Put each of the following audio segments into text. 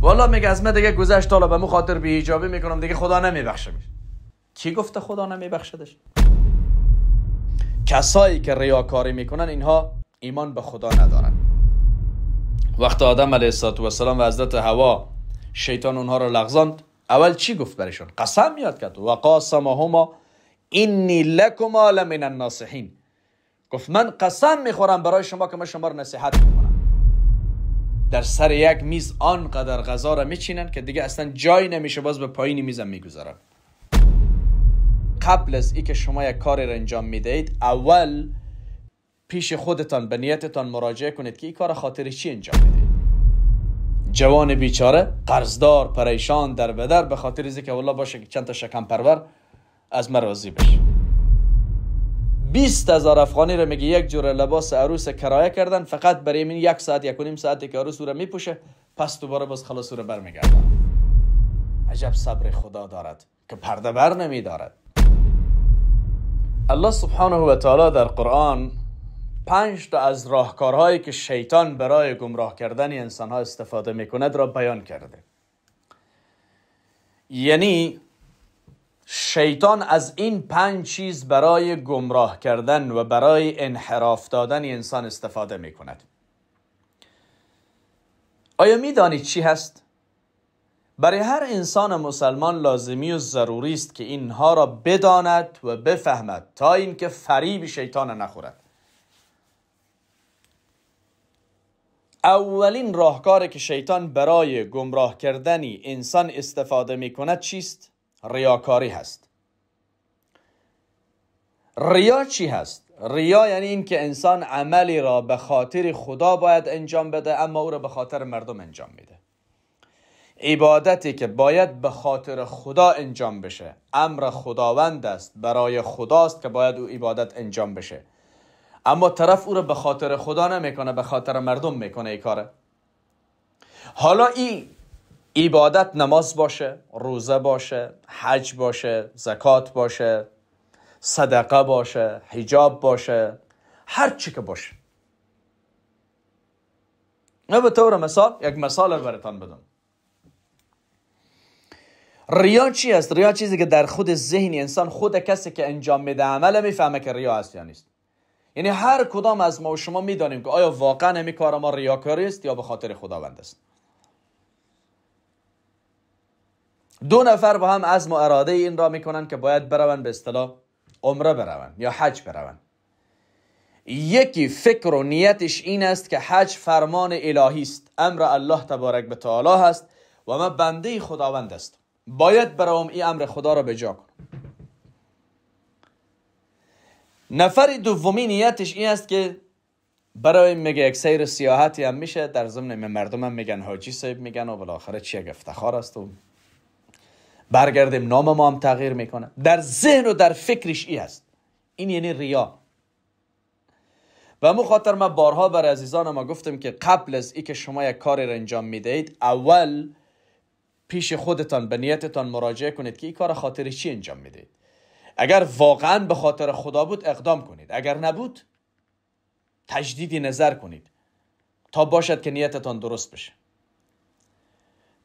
والا میگه از من دیگه گذشت، حالا به مو خاطر بی‌حجابی میکنم دیگه خدا نمیبخشه. کی گفته خدا نمیبخشدش؟ کسایی که ریاکاری میکنن اینها ایمان به خدا ندارن. وقت آدم علیه السلام و حضرت حوا شیطان اونها را لغزاند، اول چی گفت برایشون؟ قسم یاد کرد، و قاسمهما انی لکما لمن الناصحین. گفت من قسم میخورم برای شما که من شما را نصیحت میکنم. در سر یک میز آنقدر غذا را میچینن که دیگه اصلا جایی نمیشه، باز به پایین میزم میگذارن. قبل از اینکه شما یک کاری را انجام میدهید، اول پیش خودتان به نیتتان مراجعه کنید که این کار خاطر چی انجام میدهید. جوان بیچاره قرضدار پریشان در بدر به خاطر اینکه والله باشه که چند تا شکم پرور از من راضی بشه. 20,000 افغانی رو میگه یک جور لباس عروس کرایه کردن، فقط برای من 1 ساعت 1.5 ساعتی که عروس رو میپوشه، پس دوباره باز خلاص رو برمیگردن. عجب صبر خدا دارد که پرده بر نمیدارد. الله سبحانه و تعالی در قرآن 5 تا از راهکارهایی که شیطان برای گمراه کردن انسانها استفاده میکند را بیان کرده. یعنی شیطان از این 5 چیز برای گمراه کردن و برای انحراف دادن انسان استفاده میکند. آیا میدانید چی هست؟ برای هر انسان مسلمان لازمی و ضروری است که اینها را بداند و بفهمد تا اینکه فریب شیطان نخورد. اولین راهکاری که شیطان برای گمراه کردن انسان استفاده میکند چیست؟ ریاکاری هست. ریا چی هست؟ ریا یعنی این که انسان عملی را به خاطر خدا باید انجام بده، اما او را به خاطر مردم انجام میده. عبادتی که باید به خاطر خدا انجام بشه، امر خداوند است، برای خداست که باید او عبادت انجام بشه، اما طرف او را به خاطر خدا نمیکنه، به خاطر مردم میکنه این کاره. حالا این عبادت نماز باشه، روزه باشه، حج باشه، زکات باشه، صدقه باشه، حجاب باشه، هر چی که باشه. من به طور مثال یک مثال براتان بدم. ریا چی است؟ ریا چیزی که در خود ذهن انسان، خود کسی که انجام میده عمل، میفهمه که ریا است یا نیست. یعنی هر کدام از ما و شما میدانیم که آیا واقعا همین کار ما ریاکاری است یا به خاطر خداوند است. 2 نفر با هم عزم و اراده این را میکنن که باید برون به اصطلاح عمره برون یا حج برون. یکی فکر و نیتش این است که حج فرمان الهی است، امر الله تبارک و تعالی هست و من بنده خداوند است، باید بروم این امر خدا را به جا کنم. نفر دومی نیتش این است که برای میگه یک سیر سیاحتی هم میشه، در ضمن مردم هم میگن حاجی صاحب میگن و بالاخره چی یک افتخار است و برگردیم نام ما هم تغییر میکنه. در ذهن و در فکرش ای هست. این یعنی ریا. و مو خاطر ما بارها بر عزیزان ما گفتم که قبل از اینکه شما یک کاری را انجام میدهید، اول پیش خودتان به نیتتان مراجعه کنید که این کار خاطر چی انجام میدهید. اگر واقعا به خاطر خدا بود اقدام کنید، اگر نبود تجدید نظر کنید تا باشد که نیتتان درست بشه.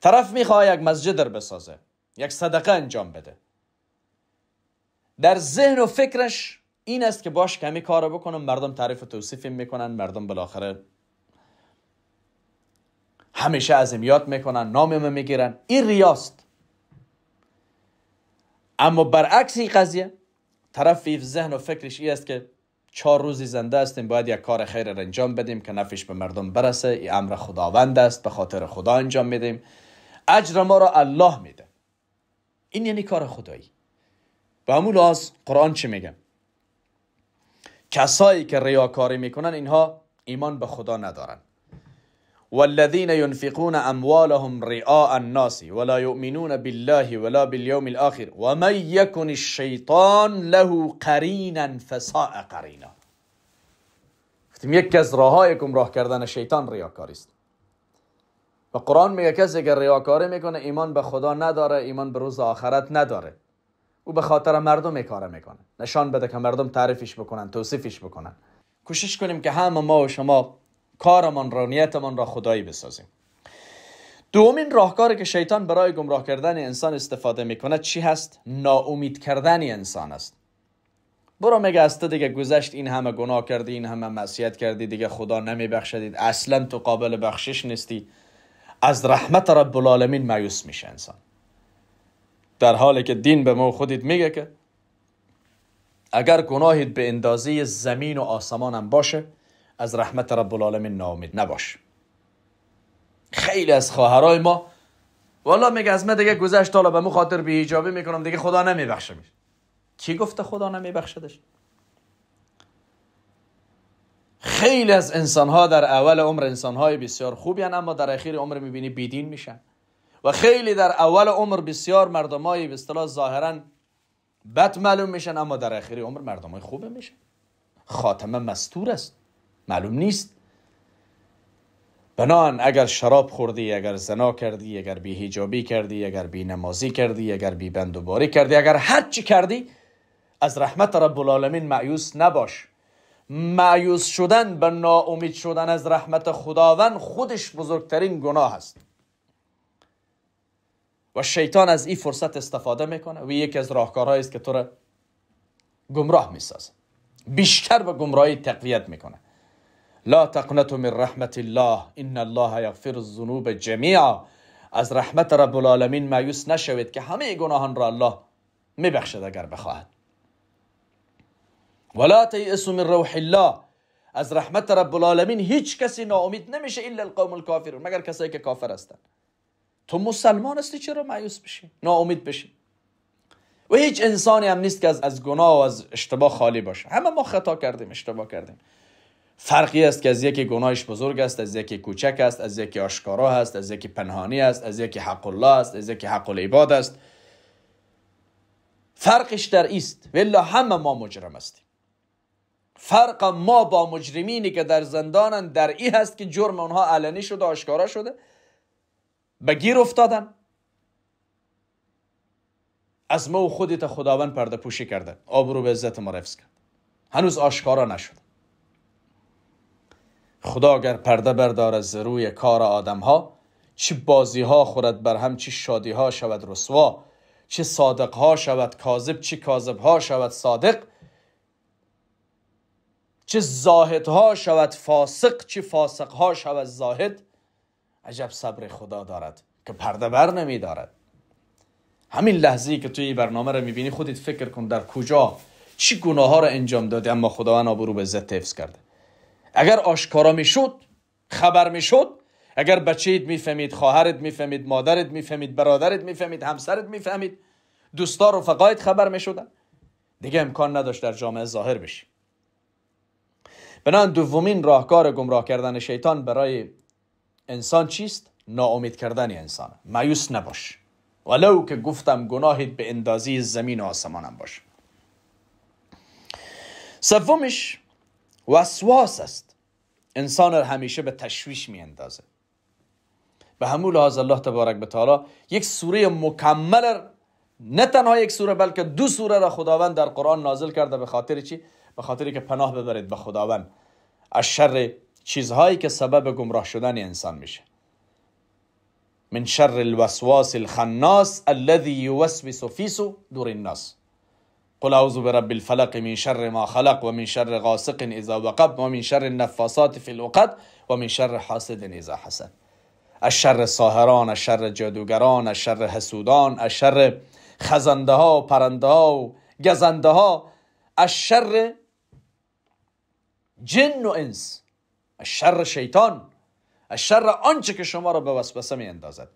طرف میخواد یک مسجد را بسازه، یک صدقه انجام بده، در ذهن و فکرش این است که باش کمی کارو بکنم، مردم تعریف و توصیف میکنن، مردم بالاخره همیشه از یاد میکنن، نام میگیرن. این ریاست. اما برعکس این قضیه، طرف ذهن و فکرش این است که 4 روزی زنده هستیم، باید یک کار خیر را انجام بدیم که نفش به مردم برسه، این امر خداوند است، به خاطر خدا انجام میدیم، اجر ما را الله میده. این یعنی کار خدایی. به همون لحاظ قرآن چی میگه؟ کسایی که ریاکاری میکنن اینها ایمان به خدا ندارن. والذین ينفقون اموالهم رئاء الناس ولا يؤمنون بالله ولا باليوم الآخر ومن يكن الشیطان له قرینا فساء قرینا. گفتیم یکی از راههای گمراه کردن شیطان ریاکاری است. و قرآن میگه کسی که ریاکاری میکنه ایمان به خدا نداره، ایمان به روز آخرت نداره، او به خاطر مردم کار میکنه، نشان بده که مردم تعریفش بکنن، توصیفش بکنن. کوشش کنیم که همه ما و شما کارمان را، نیتمان را خدایی بسازیم. دومین راهکاری که شیطان برای گمراه کردن انسان استفاده میکنه چی هست؟ ناامید کردن انسان است. برو میگه از تو دیگه گذشت، این همه گناه کردی، این همه معصیت کردی، دیگه خدا نمیبخشدید، اصلا تو قابل بخشش نیستی. از رحمت رب العالمین مایوس میشه انسان، در حالی که دین به ما خودت میگه که اگر گناهت به اندازه زمین و آسمان هم باشه از رحمت رب العالمین ناامید نباش. خیلی از خواهرای ما والا میگه از من دیگه گذشت، حالا به مو خاطر بی‌حجابی میکنم دیگه خدا نمیبخشه. کی گفته خدا نمیبخشدش؟ خیلی از انسانها در اول عمر انسانهای بسیار خوبی هن، اما در اخیر عمر میبینی بیدین میشن. و خیلی در اول عمر بسیار مردمای به اصطلاح ظاهرا بد معلوم میشن، اما در اخیر عمر مردمای خوب میشن. خاتمه مستور است، معلوم نیست. بنان اگر شراب خوردی، اگر زنا کردی، اگر بی‌حجابی کردی، اگر بی نمازی کردی، اگر بی بند و باری کردی، اگر هر چی کردی، از رحمت رب العالمین مایوس نباش. مایوس شدن به ناامید شدن از رحمت خداوند خودش بزرگترین گناه است. و شیطان از این فرصت استفاده میکنه و یکی از راهکارهایی است که تو را گمراه میسازه، بیشتر به گمراهی تقویت میکنه. لا تقنطوا من رحمت الله ان الله یغفر الذنوب جمیعا. از رحمت رب العالمین مایوس نشوید که همه گناهان را الله میبخشد اگر بخواهد. ولا تیأسوا من روح الله. از رحمت رب العالمین هیچ کسی ناامید نمیشه الا القوم الکافرون، مگر کسایی که کافر هستند. تو مسلمان هستی، چرا مایوس بشی، ناامید بشی؟ و هیچ انسانی هم نیست که از گناه و از اشتباه خالی باشه. همه ما خطا کردیم، اشتباه کردیم. فرقی است که از یکی گناهش بزرگ است، از یکی کوچک است، از یکی آشکارا است، از یکی پنهانی است، از یکی حق الله است، از یکی حق العباد است. فرقش در ایست، والا همه ما مجرم هستیم. فرق ما با مجرمینی که در زندانند در ای هست که جرم آنها علنی شده، آشکارا شده، به گیر افتادن. از ما و خودت خداوند پرده پوشی کرده، آبرو به عزت ما حفظ کرد، هنوز آشکارا نشده. خدا اگر پرده بردار از روی کار آدم ها، چه بازی ها خورد بر هم، چه شادی ها شود رسوا، چه صادق ها شود کاذب، چه کاذب ها شود صادق، چه زاهد ها شود فاسق، چه فاسق ها شود زاهد. عجب صبر خدا دارد که پرده بر نمی دارد. همین لحظه‌ای که توی برنامه رو میبینی خودت فکر کن در کجا چی گناه ها رو انجام دادی، اما خداوند آبرو به عزت حفظ کرده. اگر آشکارا میشد، خبر میشد، اگر بچه‌ت میفهمید، خواهرت میفهمید، مادرت میفهمید، برادرت میفهمید، همسرت میفهمید، دوستا رفقایت خبر میشدن، دیگه امکان نداشت در جامعه ظاهر بشی. بنابراین دومین راهکار گمراه کردن شیطان برای انسان چیست؟ ناامید کردن انسان. مایوس نباش، ولو که گفتم گناهت به اندازه زمین و آسمانم باش. سومش وسواس است. انسان را همیشه به تشویش می اندازه. به همون لحاظ الله تبارک و تعالی یک سوره مکمل، نه تنها یک سوره بلکه دو سوره را خداوند در قرآن نازل کرده. به خاطر چی؟ به خاطر که پناه ببرید به خداوند از شر چیزهایی که سبب گمراه شدن انسان میشه. من شر الوسواس الخناس الذي يوسوس في صدور الناس. قل اعوذ برب الفلق من شر ما خلق ومن شر غاسق اذا وقب ومن شر النفاثات في العقد ومن شر حاسد اذا حسد. از شر ساحران، از شر جادوگران، از شر حسودان، از شر خزنده ها و پرنده ها و گزنده ها، از شر جن و انس، از شر شیطان، از شر آنچه که شما را به وسوسه می اندازد.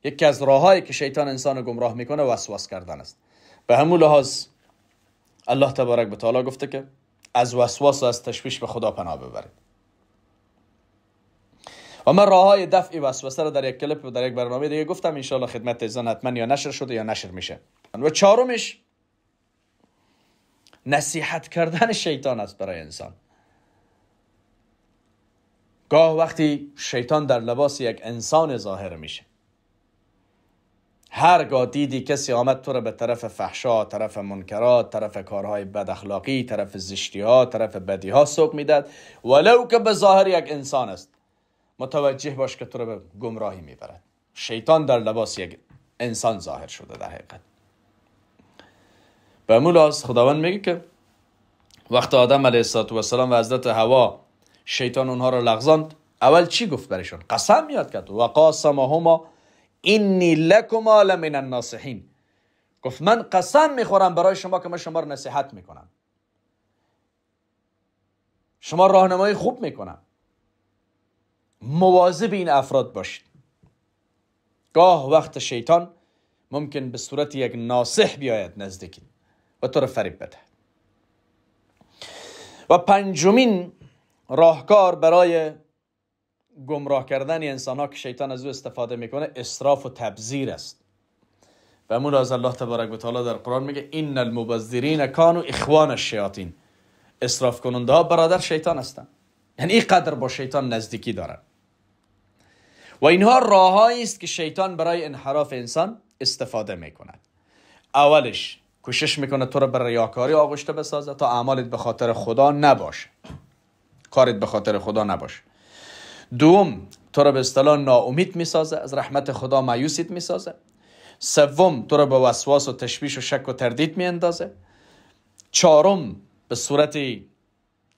یکی از راههایی که شیطان انسان رو گمراه میکنه وسواس کردن است. به همون لحاظ الله تبارک و تعالی گفته که از وسواس و از تشویش به خدا پناه ببرید. و من راههای دفع وسوسه را در یک کلیپ و در یک برنامه دیگه گفتم، انشالله خدمت عزیزان حتما یا نشر شده یا نشر میشه. و چهارمش نصیحت کردن شیطان است برای انسان. گاه وقتی شیطان در لباس یک انسان ظاهر میشه، هرگاه دیدی کسی آمد تو را به طرف فحشا، طرف منکرات، طرف کارهای بد اخلاقی، طرف زشتی ها، طرف بدی ها سوق میداد، ولو که به ظاهر یک انسان است. متوجه باش که تو رو به گمراهی میبرد. شیطان در لباس یک انسان ظاهر شده در حقیقت. به مولاس خداوند میگه که وقت آدم علیه السلام و حضرت حوا شیطان اونها را لغزاند، اول چی گفت برایشون؟ قسم یاد کرد، و قاسمهما انی لکما لمن الناصحین. گفت من قسم میخورم برای شما که من شما رو نصیحت میکنم، شما راهنمایی خوب میکنم، مواظب این افراد باشید. گاه وقت شیطان ممکن به صورت یک ناصح بیاید نزدیکی و تو رو فریب بده. و پنجمین راهکار برای گمراه کردن انسان ها که شیطان از او استفاده میکنه، اسراف و تبذیر است. و امون از الله تبارک و تعالی در قرآن میگه ان المبذرین کانوا اخوان الشیاطین. اسراف کننده ها برادر شیطان هستند، یعنی اینقدر با شیطان نزدیکی دارن. و اینها راههایی است که شیطان برای انحراف انسان استفاده میکند. اولش کوشش میکنه تو رو به ریاکاری آغشته بسازه تا اعمالت به خاطر خدا نباشه، کارت به خاطر خدا نباشه. دوم، تو رو به اصطلاح ناامید میسازه، از رحمت خدا مایوسیت میسازه. سوم، تو رو به وسواس و تشویش و شک و تردید میاندازه. چهارم، به صورت یک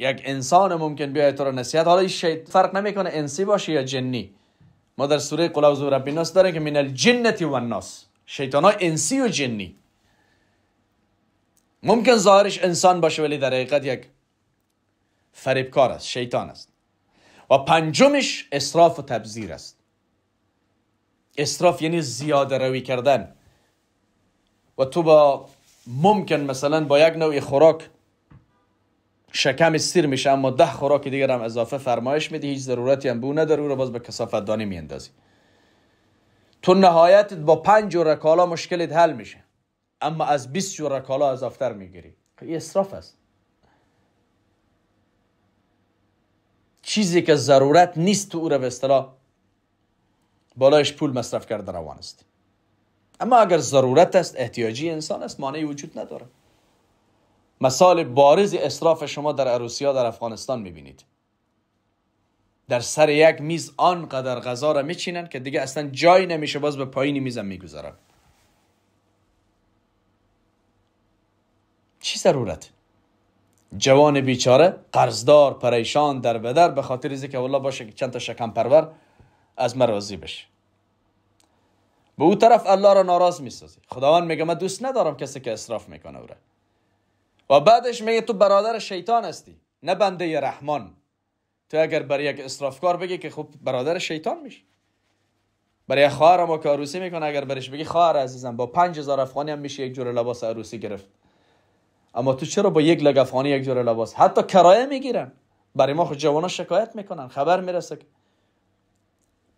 انسان ممکن بیاید تو رو نصیحت، حالا این فرق نمیکنه انسی باشه یا جنی. ما در سوره قل اعوذ برب الناس داریم که من الجنة و الناس، شیطان ها انسی و جنی. ممکن ظاهرش انسان باشه ولی در حقیقت یک فریبکار است، شیطان است. و پنجمش اسراف و تبذیر است. اسراف یعنی زیاده روی کردن. و تو با ممکن مثلا با یک نوع خوراک شکم سیر میشه، اما 10 خوراک دیگر هم اضافه فرمایش میدی، هیچ ضرورتی هم به اون نداره، او رو باز به کثافت دانی میاندازی. تو نهایت با 5 جور کالا مشکلت حل میشه، اما از 20 جور کالا اضافه میگیری. این اسراف است. چیزی که ضرورت نیست تو او رو به اصطلاح بالایش پول مصرف کرده روان است. اما اگر ضرورت است، احتیاجی انسان است، مانعی وجود نداره. مثال بارز اسراف شما در عروسی‌ها در افغانستان میبینید. در سر یک میز آنقدر غذا را میچینن که دیگه اصلا جایی نمیشه، باز به پایین میزم میگذارن. چی ضرورت؟ جوان بیچاره قرضدار پریشان در بدر به خاطر اینکه که والله باشه که چند تا شکم پرور از من راضی بشه. به او طرف الله را ناراض میسازی. خداوند میگه من دوست ندارم کسی که اسراف میکنه او را. و بعدش میگه تو برادر شیطان هستی، نه بنده رحمان. تو اگر برای یک اسرافکار بگی که خب برادر شیطان میشی. برای خواهر ما که عروسی میکنه اگر برش بگی خواهر عزیزم با 5000 افغانی هم میشه یک جور لباس عروسی گرفت، اما تو چرا با 1 لک افغانی یک جور لباس حتی کرایه میگیرن؟ برای ما خود جوانا شکایت میکنن، خبر میرسه که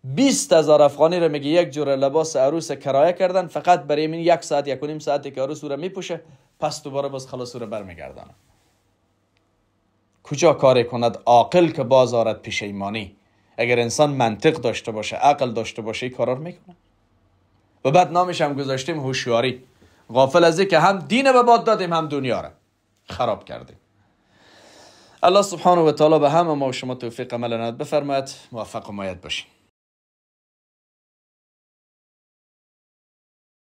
20,000 افغانی رو میگه یک جور لباس عروس کرایه کردن، فقط برای من 1 ساعت 1.5 ساعت که عروس رو میپوشه، پس دوباره باز خلاص رو برمیگردانه. کجا کار کند عاقل که باز آرد پشیمانی؟ اگر انسان منطق داشته باشه، عقل داشته باشه، این کارا رو میکنه. و بعد نامش هم گذاشتیم هوشیاری، غافل از اینکه هم دین به باد دادیم هم دنیا را خراب کردیم. الله سبحانه و تعالی به همه ما و شما توفیق عمل عنایت بفرماید. موفق و مؤید باشیم.